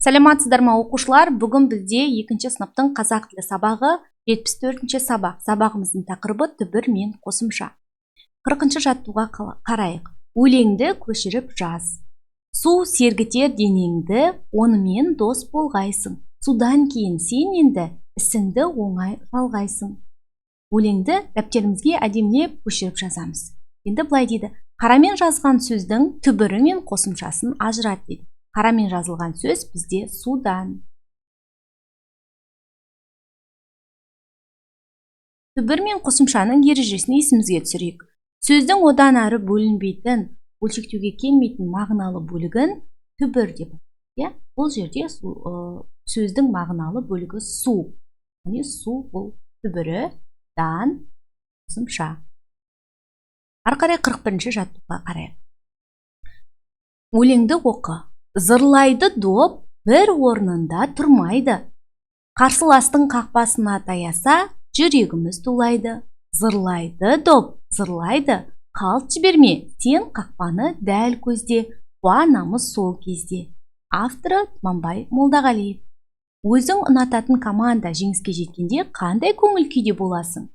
Сәлеметсіздер ме, оқушылар? Бүгін бізде екінші сыныптың қазақ тілі сабағы, 74-ші сабақ. Сабағымыздың тақырыбы түбір мен қосымша. 40-шы жаттығуға қарайық. Өлеңді көшіріп жаз. Су сергітер денеңді, онымен дос болғайсың. Судан кейін сен енді ісіңді оңай жалғайсың. Өлеңді дәптерімізге әдемілеп көшіріп жазамыз. Енді былай дейді. Қарамен жазған сөздің түбірі мен қосымшасын ажырат дейді. Қарамен жазылған сөз бізде судан. Түбір мен қосымшаның ережесін есімізге түсірейік. Сөздің одан әрі бөлінбейтін, бөлшектеуге келмейтін мағыналы бөлігін түбір деп. Иә, бұл жерде сөздің мағыналы бөлігі су. Яғни су бұл түбірі, дан қосымша. Ары қарай 41-ші жаттығуға қарайық. Өлеңді оқы. Зырлайды доп, бір орнында тұрмайды. Қарсыластың қақпасына таяса, жүрегіміз тулайды. Зырлайды доп, зырлайды, қалт жіберме, сен қақпаны дәл көзде, қуанамыз сол кезде. Авторы Тұманбай Молдағалиев. Өзің ұнататын команда жеңіске жеткенде қандай көңіл күйде боласың?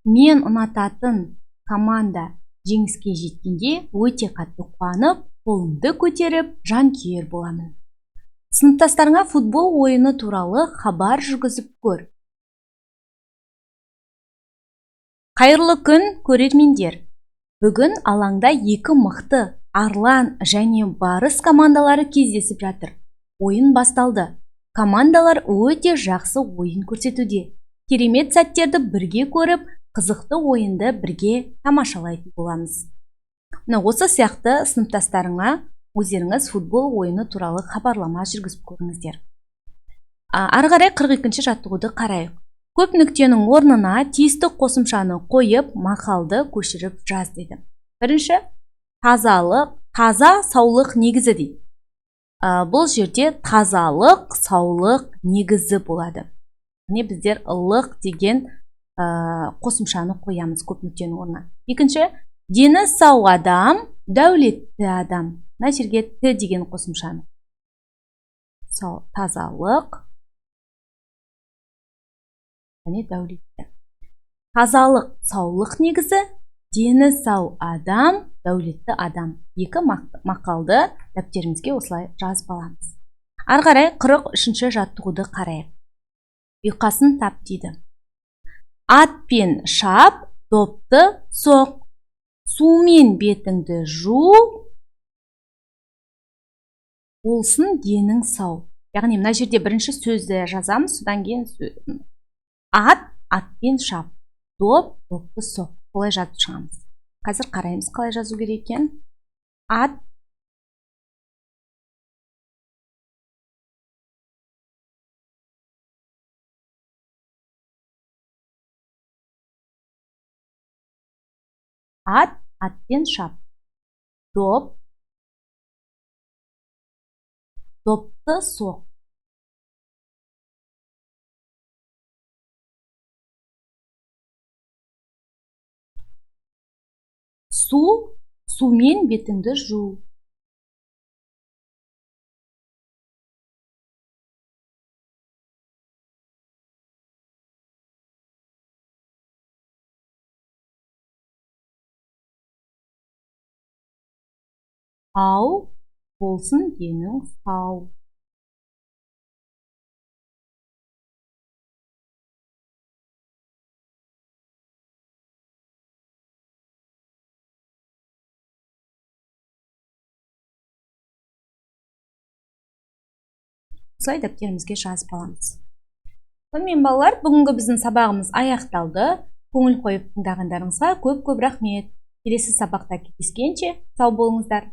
Мен ұнататын команда жеңіске жеткенде өте қатты қуанып, қолымды көтеріп, жанкүйер боламын. Сыныптастарыңа футбол ойыны туралы хабар жүргізіп көр. Қайырлы күн, көрермендер. Бүгін алаңда екі мықты Арлан және Барыс командалары кездесіп жатыр. Ойын басталды. Командалар өте жақсы ойын көрсетуде. Керемет сәттерді бірге көріп, қызықты ойынды бірге тамашалайтын боламыз. Мына осы сияқты сыныптастарыңа өздеріңіз футбол ойыны туралы хабарлама жүргізіп көріңіздер. Ары қарай 42-ші жаттығуды қарайық. Көп нүктенің орнына тиісті қосымшаны қойып, мақалды көшіріп жаз дейді. Бірінші, тазалық, таза саулық негізі дейді. Бұл жерде тазалық, саулық негізі болады. Міне біздер лық деген қосымшаны қоямыз көп нүктенің орнына. Екінші, дені сау адам, дәулетті адам. Мына жерге т деген қосымшаны. Тазалық және дәулетті. Тазалық, саулық негізі, дені сау адам, дәулетті адам. Екі мақалды дәптерімізге осылай жазып аламыз. Ары қарай 43-ші жаттығуды қарайық. Ұйқасын тап дейді. Атпен шап, допты соқ. Сумен бетіңді жу, болсын денің сау. Яғни мына жерде бірінші сөзді жазамыз, содан кейін ат, атпен шап, доп, допты соқ. Солай жазып шығамыз. Қазір қараймыз қалай жазу керек екен. Ат, ат, атпен шап, доп, допты соқ. Су, сумен бетіңді жу. Ау, болсын денің сау. Осылай дәптерімізге жазып аламыз. Сонымен балалар, бүгінгі біздің сабағымыз аяқталды. Көңіл қойып тыңдағандарыңызға көп-көп рахмет. Келесі сабақта кездескенше сау болыңыздар.